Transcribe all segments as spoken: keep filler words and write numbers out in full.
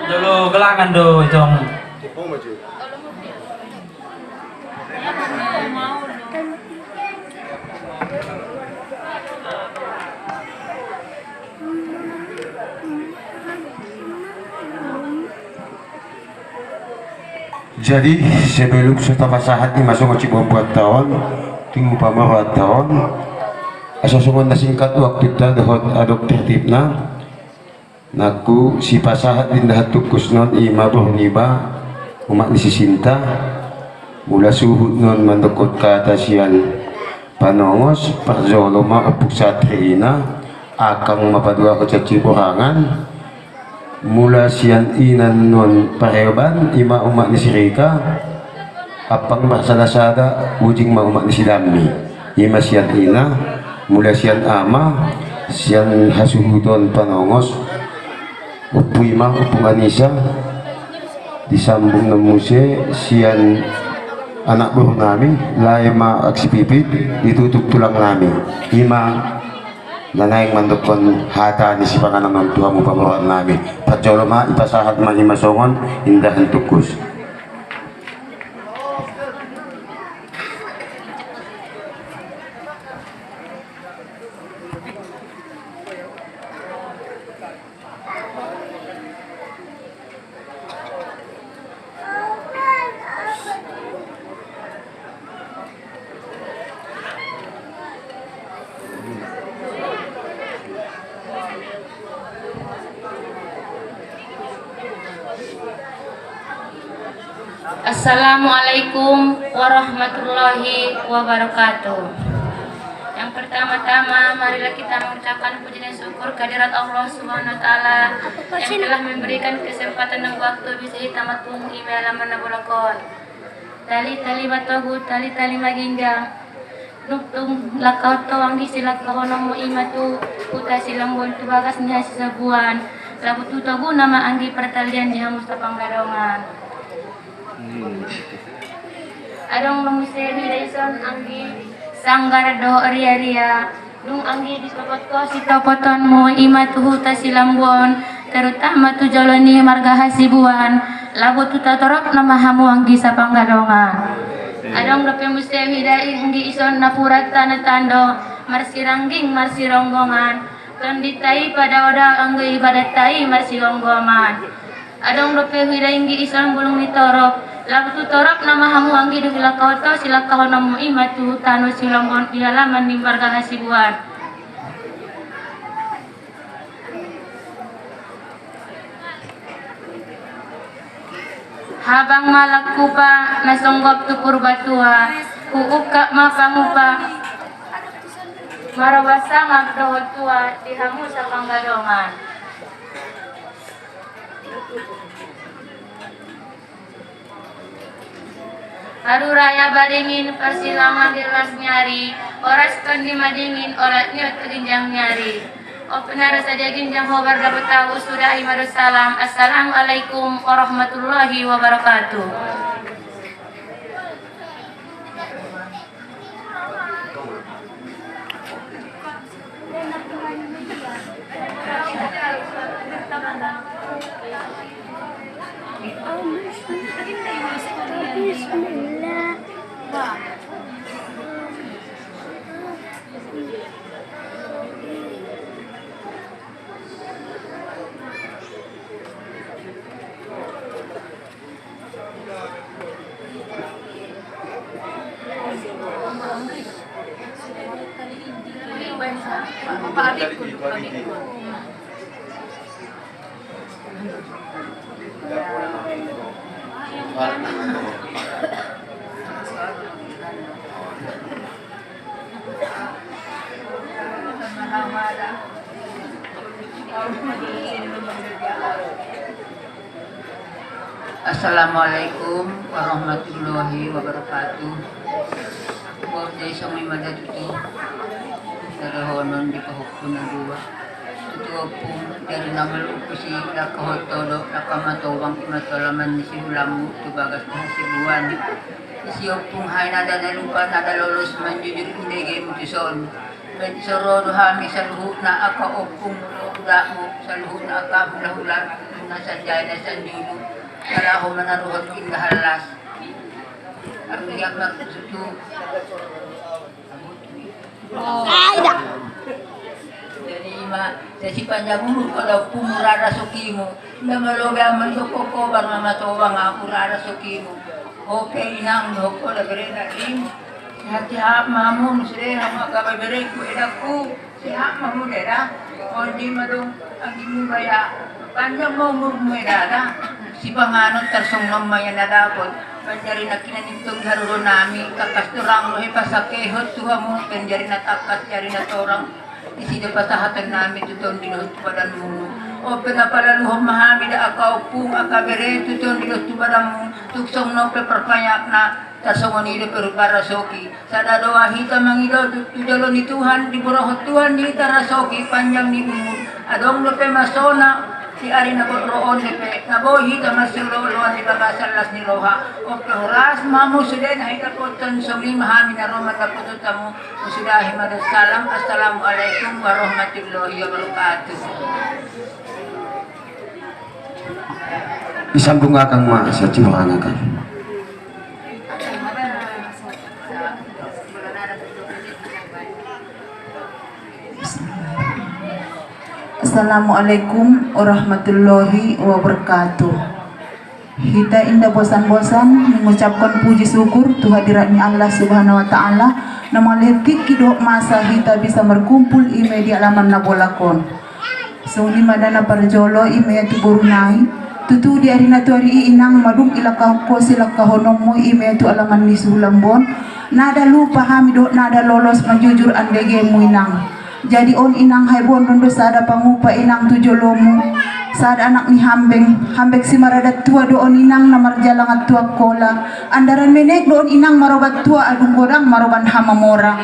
Jolo gelangan do, Jong. Jadi, sebelum so tapasahat i ma songon sibuanbuanta on tu pamoruonta on, asa songon na singkat waktunta dohot adong tertibna, nangku sipasahat di na hatungkus on i ma boru niba, umak ni si Sinta, mula suhut on mandokkon hata sian panongos, parjolo ma Ompung Satri ina, angkang ma paduahon sian Siburangan, mula sian ina on pareoban, i ma umak ni si Rika, ampang marsadasada, ujing ma umak ni si Dammi, i ma sian ina, mula sian ama, sian hasuhuton panongos, Ompu i ma, Ompung Anisa, disambung na muse sian anak boru nami, lae ma Aksi Pipit, ditutup tulang nami. I ma na naeng mandokkon hata ni sipanganon on tu hamu pamoruan nami. Parjolo ma, ipasahat ma i ma songon indahan tungkus. Assalamualaikum warahmatullahi wabarakatuh. Yang pertama-tama, marilah kita mengucapkan puji dan syukur kehadirat Allah Subhanahu wa Ta'ala yang telah memberikan kesempatan dan waktu bisa hita marpungu i ma di alaman na bolak on. Tali-tali ma togu, tali-tali ma ginjang. Dung, dung langkahon ho anggi, silangkahononmu i ma tu huta Silambon, tu bagas ni hasibuan, lagu tu toguna ma anggi partalian di hamu sapanggadongan. Adong do muse huida ison anggi sanggar dohot riaria. Dung anggi ditopot ho sitopotonmu i ma tu huta Silambon, terutama tu jolo ni marga Hasibuan, lagu tu toropna ma hamu anggi sapanggadongan. Adong dope muse huida anggi ison napuran tano tando, marsirangging marsironggongan. Tondinta i padaodao anggo ibadatta i marsigomgoman. Adong dope huida anggi ison bulung ni torop, lagu tu toropna ma hamu anggi dung langkahon ho, silangkahononmu i ma tu tano Silambon di alaman ni marga Hasibuan. Habang ma langkupa na songgop tu Purbatua, huungkap ma pangupa maroban sangap dohot tua di hamu sapanggadongan. Haru raya baringin, parsilangan di las ni ari, horas Tondi Madingin, olat ni on tu ginjang ni ari. Ope na ro sadia ginjang, hobar dapot ahu, sudahi ma dohot salam. Assalamualaikum warahmatullahi wabarakatuh. Bismillah. Assalamualaikum warahmatullahi wabarakatuh. Bos desa mai mada tutu. Darahonon di pahompu na dua. Tutu ompung dari nama luku si langkahon ho do, langka ma tobang i ma tu alaman ni si Hulambu tu bagas ni Hasibuan. Si ompung hai nada na lupa, nada lolos manjujur, indege mutuson. Baen so ro do hami saluhutna angka ompung dohot dakmu, saluhutna angka hulahula, na sanjaya na sanjujur, na laho manaruhon indahan las. Arruhiat ma tutu. Jadi ima, jadi panjang umur, pada ompung murada sokimu. Nda malobi aman do koko, barang ama tobang aku rada sokimu. Oke inang, do koko da berena im. Hati hak mamun sude, hama gabe bereku edakku. Sehat ma muna da. Ondi ma dong anggimu baya. Panjang ma umurmu eda da. Sipanganon tarsongon ma ia na dapot. Panjari na kinanintong di haroronami, tangkas torang rohe pasakehon tu hamu, panjari na tangkas jari na torang. Disi do pasahaton nami tu tondi dohot tu badanmu. Ope na palaluhon ma hami da angka ompung angka bere tu tondi dohot tu badanmu. Tung songon on pe parpanyakna. Tarsongon i do pe rupa rasoki. Sada doa hita mangido tu jolo ni Tuhan, dibotohon Tuhan di hita rasoki, panjang ni umur. Adong dope masona di ari na bot ro on dope, na boi hita marsiolooloan di bagasan las ni roha. Ope horas ma hamu sude na hita poton, songon i ma hami na ro mandapothon hamu. Husudahi ma dohot salam. Assalamualaikum warahmatullahi wabarakatuh. Disambung akan ma sajiwa akan. Assalamualaikum warahmatullahi wabarakatuh. Hita inda bosan-bosan mengucapkan puji syukur tu hadirat ni Allah Subhanahu wa Ta'ala, na mauliate tingki dohot masa hita bisa markumpul i ma di alaman na bolak on. Songon i ma da na parjolo, i ma ia tu boru nai. Tutu di ari na tuari i inang, madung ilangkahon ho silangkahononmu i ma ia tu alaman ni si Hulambon. Nada lupa hami dohot nada lolos manjujur andegemu inang. Jadi on inang, haiboan do sada pangupa inang tu jolomu. Sada anak ni Hambeng, Hambeng Simaradat Tua do on inang, na marjalangan tu Angkola. Andaran menek do on inang maroban tua, adung godang maroban hamamora.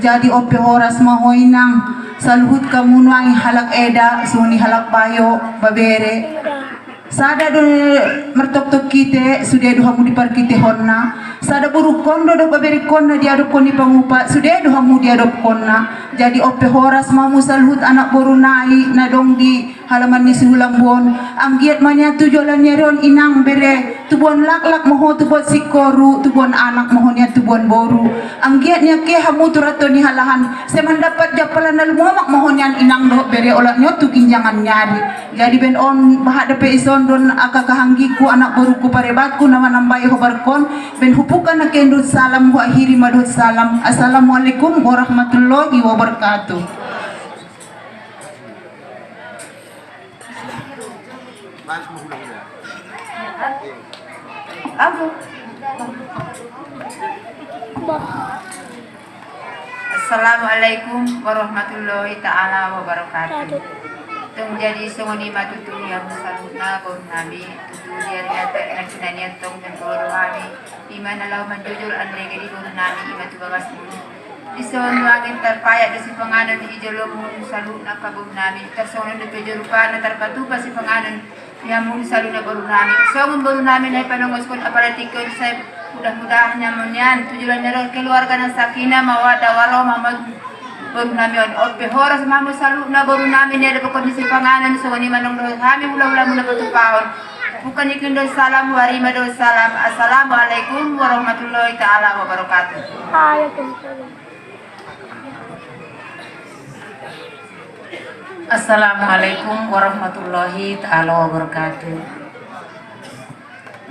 Jadi ope horas ma ho inang, saluhut hamu nuaeng halak eda, songon i halak bayo, babere. Sada do martoktok hite, sude do hamu di parhitehonna. Sada borungkon do dohot baberengkonna diadopkon ni pangupa, sude do hamu diadopkonna. Jadi ope horas ma hamu saluhut anak boru nai na dong di halaman ni si Hulambon. Anggiat ma nian tu joloan ni ari on inang bere, tubuan laklak ma ho, tubuan singkoru, tubuan anak ma ho nian, tubuan boru. Anggiat nian ke hamu tu ranto ni halahan, sai mandapat jampalan na lumomak ma ho nian inang dohot bere, olat ni on tu ginjangan ni ari. Jadi baen on, bahat dope ison do on angka hahaanggiku, anak borungku, parebatku na manambai hobarkon, baen hupungka nangkin dohot salam, huakhiri ma dohot salam. Assalamualaikum warahmatullahi wabarakatuh. Assalamualaikum warahmatullahi ta'ala wabarakatuh. Tung jadi songon i ma tutu di hamu saluhutna boru nami, tutu di ari na tuari na kinanian tong, na boi do hami i ma na laho manjujur andege di boru nami i ma tu bagasmuna. Dison nuaeng tarpayak do sipanganon di jolomu saluhutna angka boru nami, tarsongon on dope jolo rupana tarpatupa sipanganon di hamu saluhutna boru nami. Songon boru nami na ipanongoskon, apala tingki on sai mudah-mudahan nian ma nian tu joloan ni ari on keluarga na sakinah mawaddah warahmah ma boru nami on. Ope horas ma hamu saluhutna boru nami na didapothon ni sipanganon, songon i ma nang dohot hami hulahulamuna patupahon. Hupungka nangkin dohot salam, huakhiri ma dohot salam. Assalamualaikum warahmatullahi ta'ala wabarakatuh. Waalaikumsalam. Assalamualaikum warahmatullahi ta'ala wabarakatuh.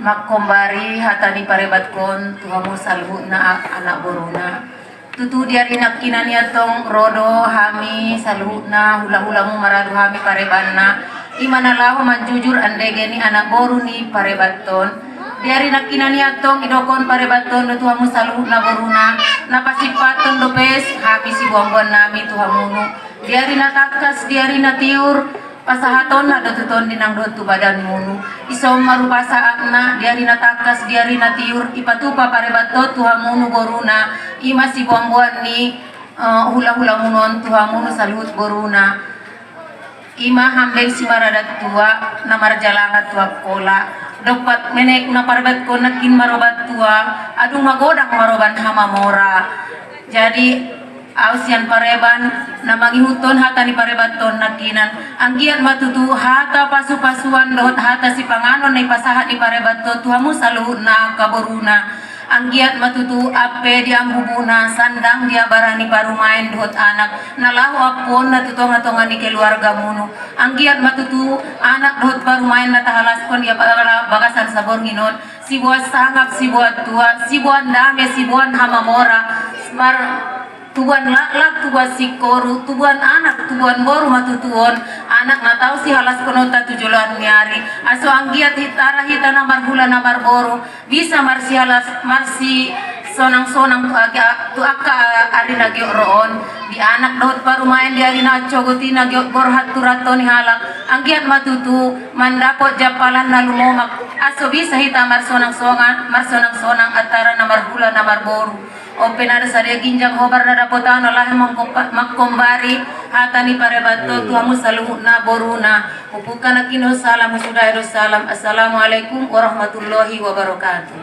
Mangkombari hata ni parebatkon tu hamu saluhutna a-, anak boruna. Tutu di ari nangkinan i antong ro do hami saluhutna hulahulamu maradu hami parebanna, i ma na laho manjujur andege ni anak boru ni parebaton. Di ari nangkinan i antong idokkon parebaton do tu hamu saluhutna boruna, na pasipaton dope hami siboanboan nami tu hamunu. Di ari na tangkas, di ari na tiur, pasahatonna do tu tondi nang dohot tu badanmunu. Ison ma rupa saatna, di ari na tangkas, di ari na tiur, ipatupa parebaton tu hamunu boruna, i ma siboanboan ni, eh, hulahulamuna on tu hamunu saluhut boruna. I ma Hambeng Simaradat Tua, na marjalangan tu Angkola. Dompak menek na parebatkon nangkin maroban tua, adung magodang maroban hamamora. Jadi, Au sian pareban, na mangihuthon hata ni parebanton nangkinan. Anggiat ma tutu hata pasupasuan dohot hata sipanganon na ipasahat ni parebanton tu hamu saluhutna angka boruna. Anggiat ma tutu ampe di ambubuna, sandang di abara ni parumaen dohot anak, na laho ampuonna tu tongatonga ni keluargamuna. Anggiat ma tutu anak dohot parumaen na tahalaskon di bagasan saborngin on, siboan sangap, siboan tua, siboan dame, siboan hamamora, mar tubuan laklak, tubuan singkoru, tubuan anak, tubuan boru ma tutu on, anak na tau sihalaskon on tu joloan ni ari. Aso anggiat hita, hita na marhula na marboru, bisa marsihalas, marsisonangsonang tu aga-, tu angka ari na giot ro on, di anak dohot parumaen di ari na sogot i na giot borhat tu ranto ni halak. Anggiat ma tutu mandapot jampalan na lumomak, aso bisa hita marsonangsonang, marsonangsonang antara na marhula na marboru. On pe na sada ginjang hobar na dapotan, na laho mangkombari hata ni parebanton tu hamu saluhutna boruna. Hubuka nangkin salam, husudahi do salam. Assalamualaikum warahmatullahi wabarakatuh.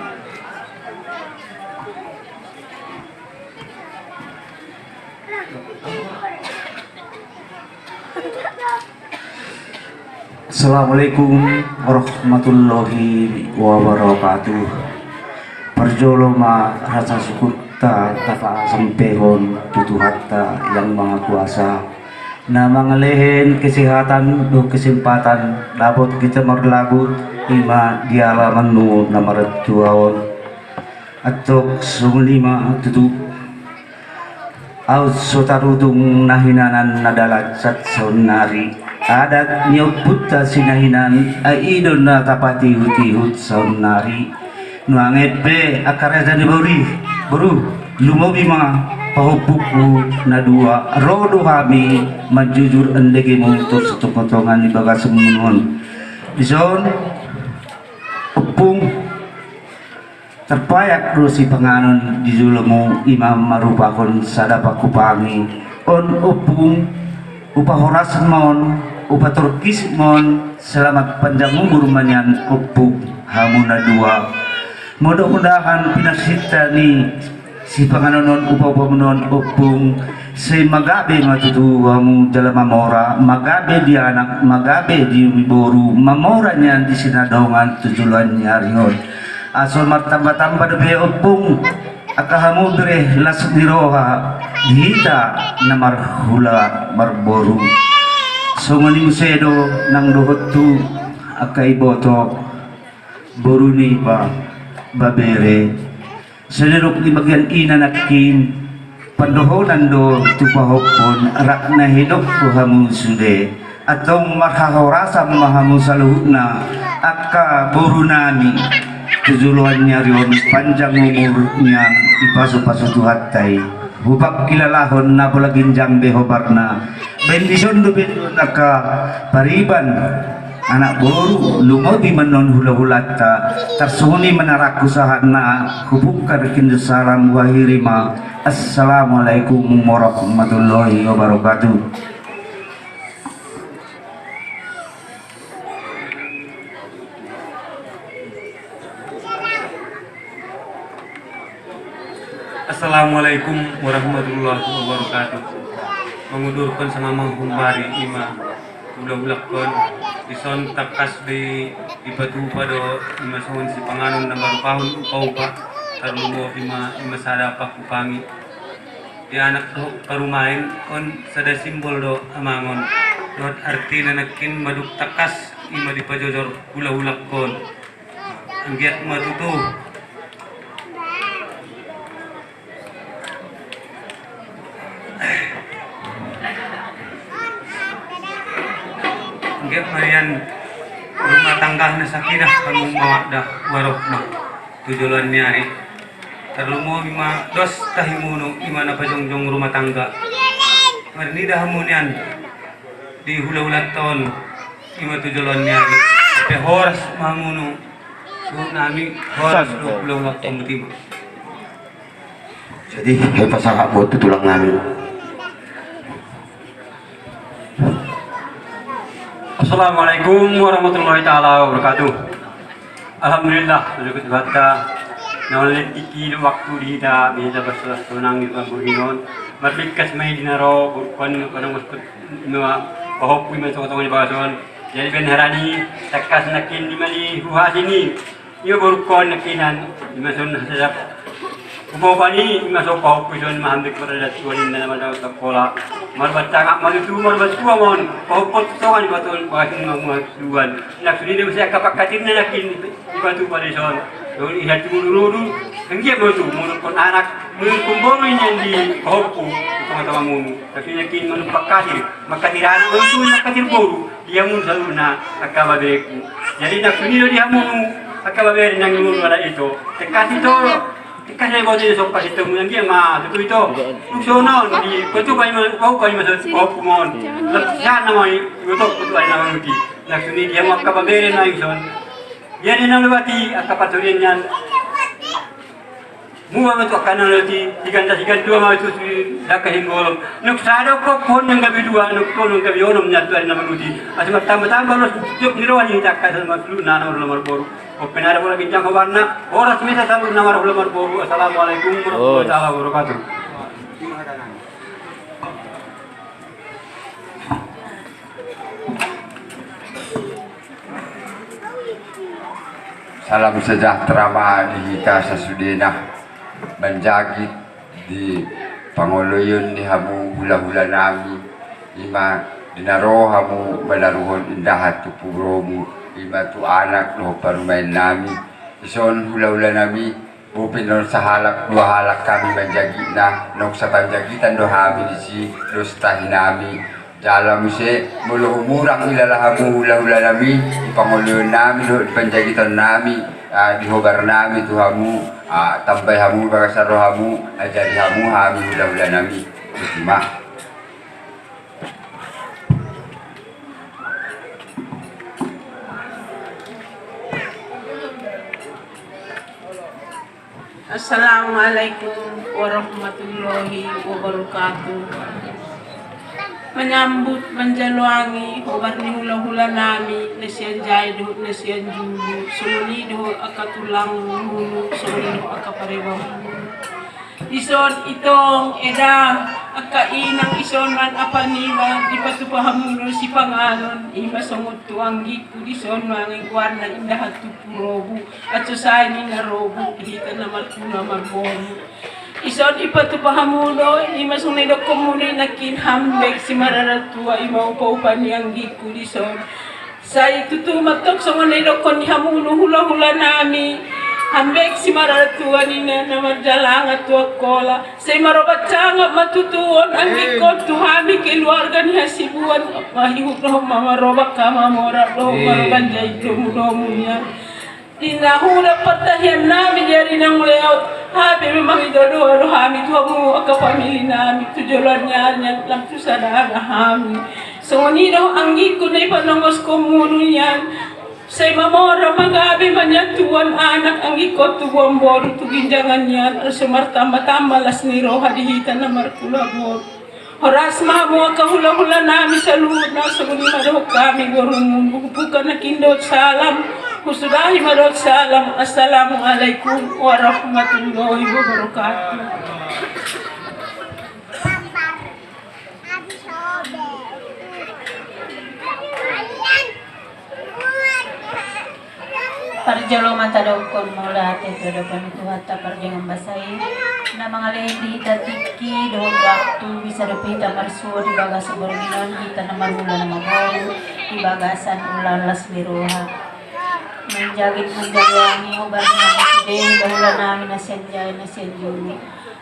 Assalamualaikum warahmatullahi wabarakatuh. Parjolo ma rasa syukurta tapasampehon tu Tuhanta Yang Maha Kuasa, na mangalehon kesehatan dohot kesempatan dapot hita marlagu ima di alamanmu na martua on. Antong songon i ma tutu. Au so tarutung na hinanan na dalan sahat saonnari. Adat ni ompunta si na hinan, ai i do na tapatihutihut saonnari. Nuaeng pe angka raja ni boru, boru, lumobi ma pahompungku na dua, ro do hami manjujur andegemuna tu tongatonga ni bagasanmuna on. Dison, ompung, tarpayak do sipanganon di jolomu, ima marupahon sada panghupangi. On ompung, hupahoras ma on, hupatorkis ma on, selamat panjang umur ma nian ompung, hamu na dua. Mudah-mudahan pinarsinta ni sipanganon on, upa-upamuna on ompung, sai magabe ma tutu hamu jala mamora, magabe di anak, magabe di boru, mamora nian di sinadongan tu joloan ni ari on. Aso martamba-tamba dope ompung angka hamu bere las ni roha di hita na marhula marboru. Songon i muse do nang dohot tu angka iboto, boru niba, babere. Songon i di bagian i nangkin, pandohonan do tu pahompon, rap na hidok tu hamu sude. Antong marhahorasan ma hamu saluhutna angka borunami, tu joloan ni ari on panjang umur nian dipasupasu Tuhanta i. Hupangkilalahon na pola ginjang be hobarna. Baen dison dope angka pariban, anak boru, lumobi ma annon hulahulanta. Tarsongon i ma na rangku sahatna, hubuka nangkin salam, huakhiri ma. Assalamualaikum warahmatullahi wabarakatuh. Assalamualaikum warahmatullahi wabarakatuh. Mangudurhon sanga manghombari ima hulahulangkon, dison tangkas di, dipatupa do ima songon sipanganon na marupahon upaupa, tarlumobi ma ima sada panghupangi. Di anak dohot parumaen on sada simbol do amang on. Dohot artina nangkin mandok tangkas ima dipajojor hulahulangkon. Anggiat ma tutu. Anggiat ma nian rumah tangga na sakinah, mawaddah, warahmah tu joloan ni ari. Tarlumobi ma dos tahimuna ima na pajongjong rumah tangga. Marnida hamu nian di hulahulanta on ima tu joloan ni ari. Pe horas ma hamuna. Suhut nami horas dohot hulahulanta on, botima. Jadi, hei, pasahat ma tu tulang nami. Assalamualaikum warahmatullahi taala wabarakatuh. Alhamdulillah, bersyukur Tuhanta. Na olo tingki dohot waktu di hita, bisa tapasahat sonang di pangguringon. Marbingkas ma i di na ro, borungkon, panongoskon, ima, pahompu ima tongatonga ni bagas on. Jadi baen harani, tangkas nangkin ima di ruhas i. Ima borungkon nangkinan, ima son hasasap. Upa-upa ni, ima son pahompu son, ima hambek mardalan tuan inna na mardalan tangkola. Marbantangan, malutu, marbantua mon, pahompu tonga ni baton, bagas ni mamua tuan. Nang sude do muse angka pangkatirna nangkin. Ipatupa dison. Dung i hatu rudurudu, anggiat ma tutu, manungkun anak, manungkun boru nian di pahompu, di tongatongamuna. Tapi nangkin manungkun pangkatir, mangkatir anak, manungkun mangkatir boru, di hamuna saluhutna, angka babeku. Jadi nang suni do di hamuna, angka babere nang ngolu anak ito. Tangkas ito, tangkas na iboto i sompa sitomuna, anggiat ma tutu ito. Dung songon on, dipatupa i ma, pahompu i ma, pahompu mon. Langsung sian nama i, iboto, patupa i nama nuti. Nang suni di hamu angka babere nang ison. Ia di na lewati angka patorian nian. Muba ma tu angka na lewati, diganda-diganda ma tu si dangka hinggolom. Nunga sada do pohon na gabe dua, nunga pohon na gabe onom nian tu ari na manuti. Asa martamba-tamba ulos jok ni roha ni hita angka saluhutna na marhula marboru. Ope na da bola ginjang hobarna, horas ma hita saluhutna marhula marboru. Assalamualaikum warahmatullahi taala wabarakatuh. Salam sejahtera ma di hita sasudena, manjagit di pangoloion ni hamu hulahula nami, ima di na ro hamu manaruhon indahan tu puromu, ima tu anak dohot parumaen nami, ison hulahula nami. Bope non sahalak dua halak hami manjagitna, nunga sapanjagitan do hami disi, dos tahi nami. Jala muse, molo humurang ilala hamu hulahula nami, di pangoloion nami dohot di panjagiton nami, ah, di hobar nami tu hamu, ah, tambai hamu bagasan rohamu, ajari hamu hami hulahula nami. Botima. Assalamualaikum warahmatullahi wabarakatuh. Manyambut manjaloangi hobar ni hulahula nami, na sian jae dohot na sian julu, songon i dohot angka tulang ngolu, songon i dohot angka parebang ngolu. Dison itong eda, angka inang, ison ma apa niba, dipatupa hamu do sipanganon, ima songon tu anggingku dison ma nang goarna indahan tu puromu. Aco sae ni na robu, hita na marhula marboru. Ison ipatupa hamu do, ima songon na idokkon muna i nangkin hambek simararatua, ima upa-upa ni anggingku dison. Sai tutu mantong songon na idokkon ni hamu do hulahula nami. Hambek simararatua ninna na marjalangan tu angkola. Sai maroban sangap ma tutu on anggingkon tu hami keluarga ni Hasibuan. Mangihut dohot ma maroban, mamora dohot maroban jai domu-domu nian. Di na hurang partahian nami di ari na mauliate on, hape memang ido doa do hami tu hamu angka pamili nami tu joloan ni ari nian, lam tu sadana hami. Songon i do anggingku na ipanongoskon muna nian. Sai mamora ma gabe ma nian tubuan anak, anggingkon tubuan boru tu ginjangan nian, asa martamba-tamba las ni roha di hita na marhula boru. Horas ma hamu angka hulahula nami saluhutna, songon i ma dohot hami borumuna. Hubuka nangkin dohot salam, husudahi ma dohot salam. Assalamualaikum warahmatullahi wabarakatuh. Parjolo ma tadokkon mauliate tu adopan ni Tuhanta pardenggan basa i, na mangalehon di hita tingki dohot waktu, bisa dope hita marsuo di bagasan borngin on, hita na marhula na marboru di bagasan ulaon las ni roha. Manjagit manjaloangi hobar ni hamu sude hulahula nami na sian jae na sian julu.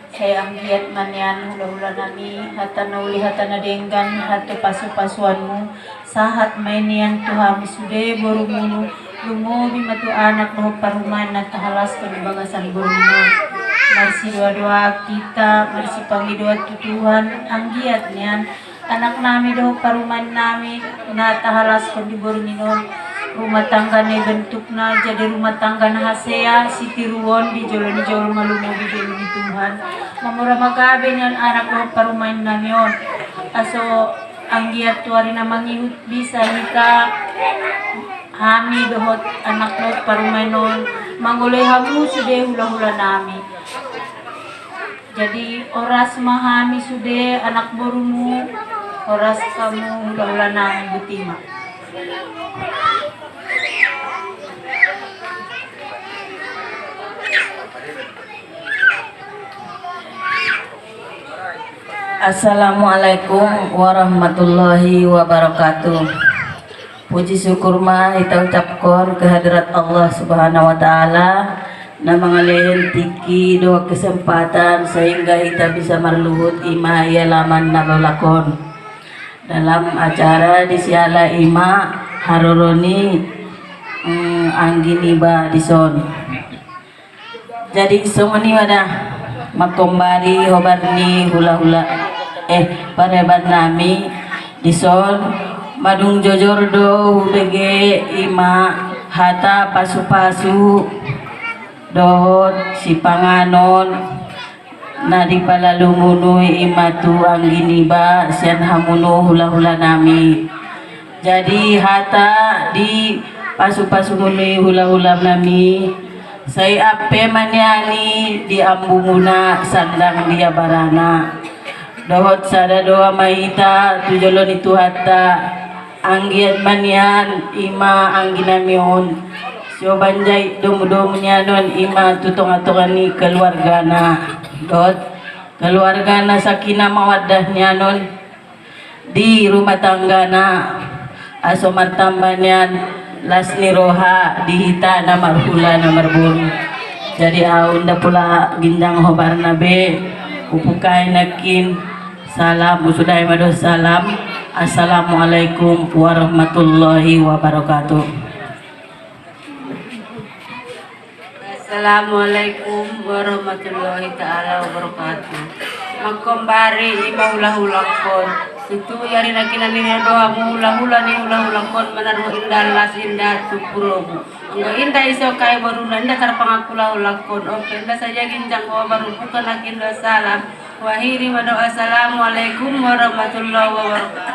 Sai anggiat ma nian hulahula nami, hata na uli hata na denggan, hata pasu-pasuanmu, sahat ma i nian tu hamu sude borumuna, lumobi ma tu anak dohot parumaen na tahalaskon di bagasan borngin on. Marsidoa-doa hita, marsipangidoan tu Tuhan, anggiat nian anak nami dohot parumaen nami na tahalaskon di borngin on, rumah tangga na ibentukna jadi rumah tangga na hasea, sitiruon di jolo ni jolma, lumobi di jolo ni Tuhan. Mamora ma gabe nian anak dohot parumaen nami on. Asa anggiat tu ari na mangihut bisa hita, hami dohot anak dohot parumaen on Manggoloi hamu sude hula-hula nami. Jadi horas ma hami sude anak borumu, horas hamu hula-hula nami, botima. Assalamualaikum warahmatullahi wabarakatuh. Puji syukur ma hita ucapkon ke hadirat Allah Subhanahu wa Ta'ala, na mangalehen tingki dohot kesempatan sehingga hita bisa marluhut i ma di alaman na bolak on dalam acara di siala i ma haroro ni, mm, anggi niba dison. Jadi songon i ma da, mangkombari hobar ni hula-hula, eh, pareban nami dison, madung jojor do hubege i ma hata pasu-pasu dohot sipanganon na dipalalumuni i ma tu anggi niba sian hamuna hula-hula nami. Jadi hata di pasu-pasumuni hula-hula nami, sai ampe ma nian i di ambumuna sandang di abarana. Dohot sada doa ma hita tu jolo ni Tuhanta, anggiat ma nian i ma anggi nami on, so banjai domu-domu nian on i ma tu tonga-tonga ni keluargana. Dohot keluargana sakinah mawaddah nian on di rumah tanggana, aso martamba nian las ni roha di hita na marhula na marboru. Jadi au nda pola ginjang hobarna be, hubuka nangkin salam, husudahi ma do salam. Assalamualaikum warahmatullahi wabarakatuh. Assalamualaikum warahmatullahi ta'ala wabarakatuh. Mangkombari i ma hula-hulangkon. Tutu i ari nangkin na nidoamu hula-hula ni hula-hulangkon, manang inda las inda tupu robu. Anggo inda i so kai boruna inda tarpangan hula-hulangkon. Oke, inda saja ginjang ho baru buka nangkin do salam. Huakhiri ma do assalamualaikum warahmatullahi wabarakatuh.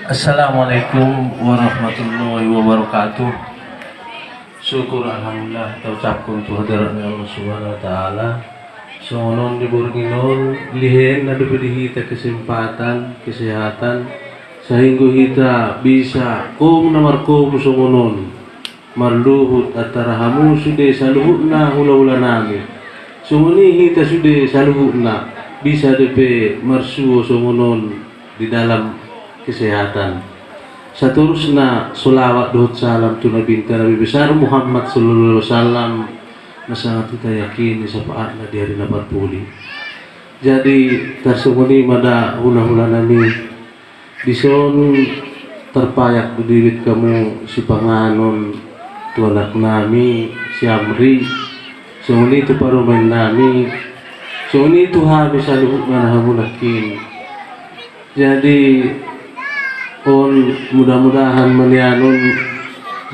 Assalamualaikum warahmatullahi wabarakatuh. Syukur alhamdulillah taucapkon tu hadarat ni Allah Subhanahu wa Ta'ala. Songon on di borngin on, lehon na dope di hita kesempatan, kesehatan, sahinggo hita bisa koum na markoum songon on, marluhut antara hamu sude saluhutna hula-hula nami. Songon i hita sude saluhutna bisa dope marsuo songon on di dalam kesehatan. Satorusna solawat dohot salam tu Nabinta Nabi Besar Muhammad sallallahu alaihi wasallam, na sangat hita yakini syafaatna di ari na parpudi. Jadi tarsongon i ma da hula-hula nami, dison tarpayak do dibuat hamu sipanganon tu anak nami si Amri, songon i tu parumaen nami, songon i tu hami saluhutna na hamu nangkin. Jadi on, mudah-mudahan ma nian on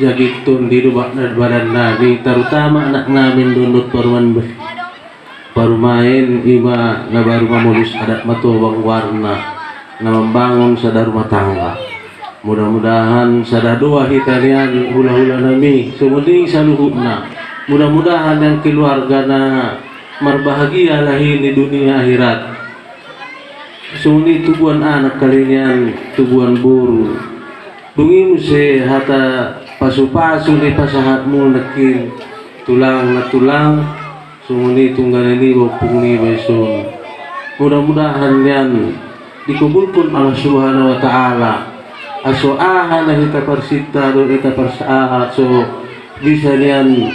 jagit tondi do ba-, badan nami, tarutama anak nami dohot parumaen, parumaen i ma na baru mamolus adat ma tobang warna na mambangun sada rumah tangga. Mudah-mudahan sada doa hita nian hula-hula nami, songon i saluhutna. Mudah-mudahan nian keluarga na marbahagia lahi ni dunia akhirat. Songon i tubuan anak kali nian, tubuan boru. Dung i muse hata pasu-pasu ni pasahatmu nangkin, tulang na tulang, songon i tu dangka niba, ompung niba dison. Mudah-mudahan nian dikabulkon Allah Subhanahu wa Ta'ala. Aso aha na hita parsinta dohot hita parsahat, so bisa nian,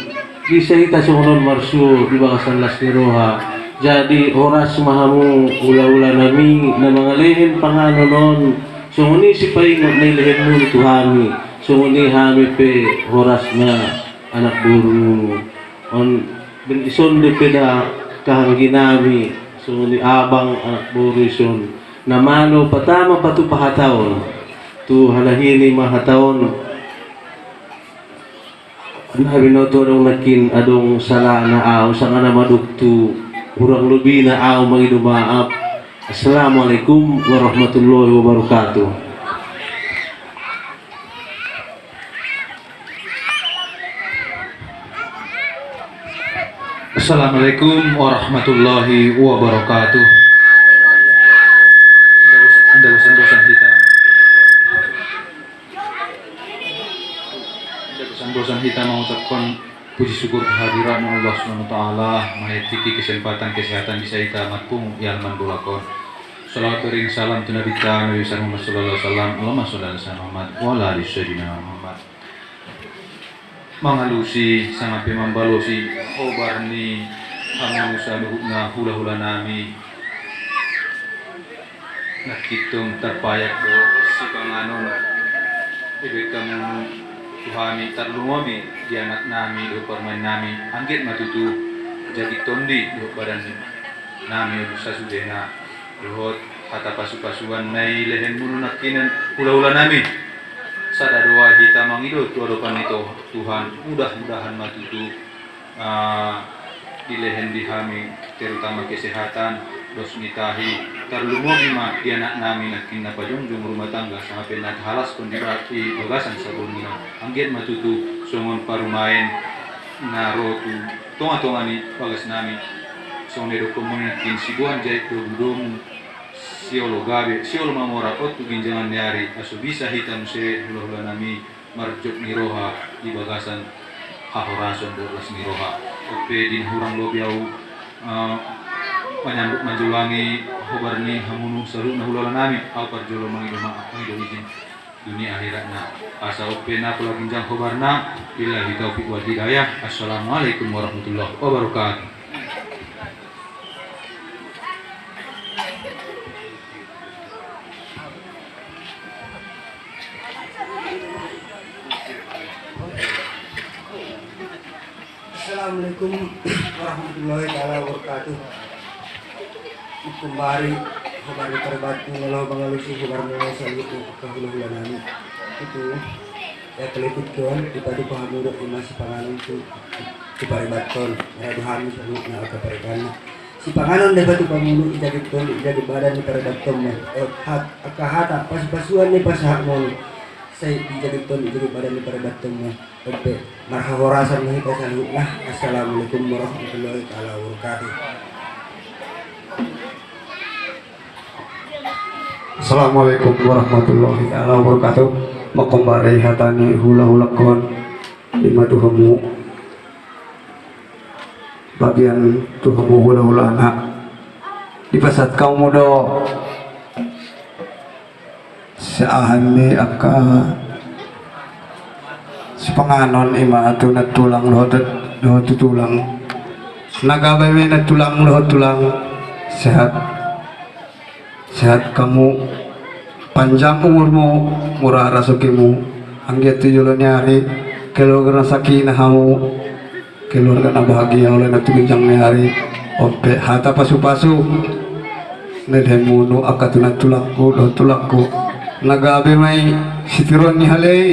bisa hita songon on marsuo di bagasan las ni roha. Jadi horas ma hamu hula-hula nami na mangalehen panganon on, songon i sipaingot na nilehonmu tu hami, songon i hami pe horas ma anak boru. On, baen dison dope da anggi nami, songon i abang anak boru dison, na malo patama patupa hata on. Tu halani i ma hata on. Na binoto adong nangkin adong salana au sanga na madung tu hurang lobina au mangido maaf. Assalamualaikum warahmatullahi wabarakatuh. Assalamualaikum warahmatullahi wabarakatuh. Nda bosan-bosan hita, nda bosan-bosan hita mangucaphon puji syukur hadirat Allah Subhanahu wa Ta'ala, mahe tiki kesempatan kesehatan bisa hita marpungu di alaman bolak on. Salawat bering salam tu Nabi ta, Nabi besar Muhammad sallallahu alaihi wasallam. Allahumma sholli ala sayyidina Muhammad wa ala ali sayyidina Muhammad. Mangalusi sanga pe mambalosi hobar ni hamu saluhutna hula-hula nami. Nangkin tong tarpayak do sipanganon dibahen hamu tu hami, tarlumobi di anak nami dohot parumaen nami, anggiat ma tutu jagit tondi dohot badan nami on sasudena, dohot hata pasu-pasuan na dilehen muna nangkinan hula-hula nami. Sada do hita mangido tu adopan ni Tuhan, mudah-mudahan ma tutu, ah, dilehen di hami, terutama kesehatan, dos ni tahi, tarlumobi ma di anak nami nangkin na pajongjong rumah tangga, sanga pe na tahalaskon di ba-, di bagasan sabunna, anggiat ma tutu songon parumaen na ro tu tonga-tonga ni bagas nami. Songon na didokkon muna nangkin, siboan jait domu-domu, siolo gabe, siolo mamora, on tu ginjangan ni ari, asa bisa hita muse hula-hula nami marjok ni roha di bagasan hahorason dohot las ni roha. On pe di na hurang lobi au, eh, manyambut manjoloangi hobar ni hamu saluhutna hula-hula nami, au parjolo mangido maaf, mangido izin dunia akhiratna. Asa on pe na pola ginjang hobarna. Billahi taufiq wal hidayah. Assalamualaikum warahmatullahi wabarakatuh. Assalamualaikum warahmatullahi taala wabarakatuh. Mangkombari hobar ni paribantu na laho mangalusi hobar ni saluhut angka hula-hula nami. Itu ya, keliput tuan, dipatupa hamu do ima sipanganon tu, tu paribanton, radu hami saluhutna angka paribanna. Sipanganon dipatupa hamu do, dijagit tondi, dijagit badan ni paribanton ma. Eh, hat, angka hata pasu-pasuan ni pasahat hamu do. Sai dijagit tondi, dijagit badan ni paribanton ma. Oke, marhahorasan ma hita saluhutna. Assalamualaikum warahmatullahi taala wabarakatuh. Assalamualaikum warahmatullahi taala wabarakatuh. Mangkombari hata ni hula-hula on, ima tu hamu, bagian tu hamu hula-hula anak. Dipasahat hamu do siahan ni angka sipanganon ima tu nantulang dohot, dohot tu tulang. Na gabe ma i nantulang dohot tulang, sehat, sehat hamu, panjang umurmu, mura rasokimu, anggiat tu jolo ni ari keluarga na sakinah hamu, keluarga na bahagia, olo na tu ginjang ni ari. On pe hata pasu-pasu na dilehen muna angka tu nantulangku dohot tulangku, na gabe ma i sitiruon ni haleon i,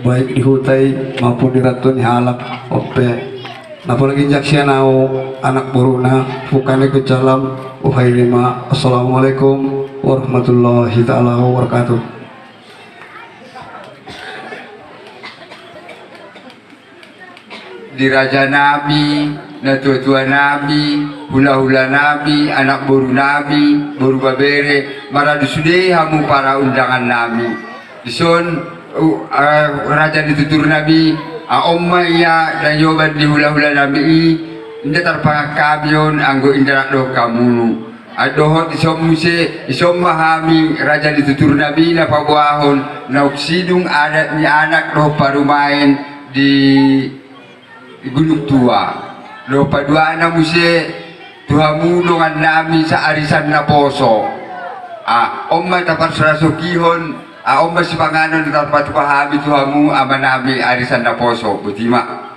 baik di huta i maupun di ranto ni halak. On pe na pola ginjang sian au anak boruna, hupangido salam, huhaili ma. Assalamualaikum warahmatullahi taala wabarakatuh. Di raja nami, natua-tua nami, hula-hula nami, anak boru nami, boru babere, maradu sude hamu para undangan nami. Dison, uh, eh, raja ni tutur nami, ah, on ma ia na nioban ni hula-hula nami i, inda tarpangan hami on anggo inda rap dohot hamunu. Ai dohot dison muse, dison ma hami raja ni tutur nami na paboahon naung sidung adat ni anak dohot parumaen di, di Gunung Tua. Dohot paduana muse tu hamu dongan nami saarisan naposo. Ah, on ma taparsorasokihon, ah, on ma sipanganon na tarpatupa hami tu hamu ama nami arisan naposo. Boti ma.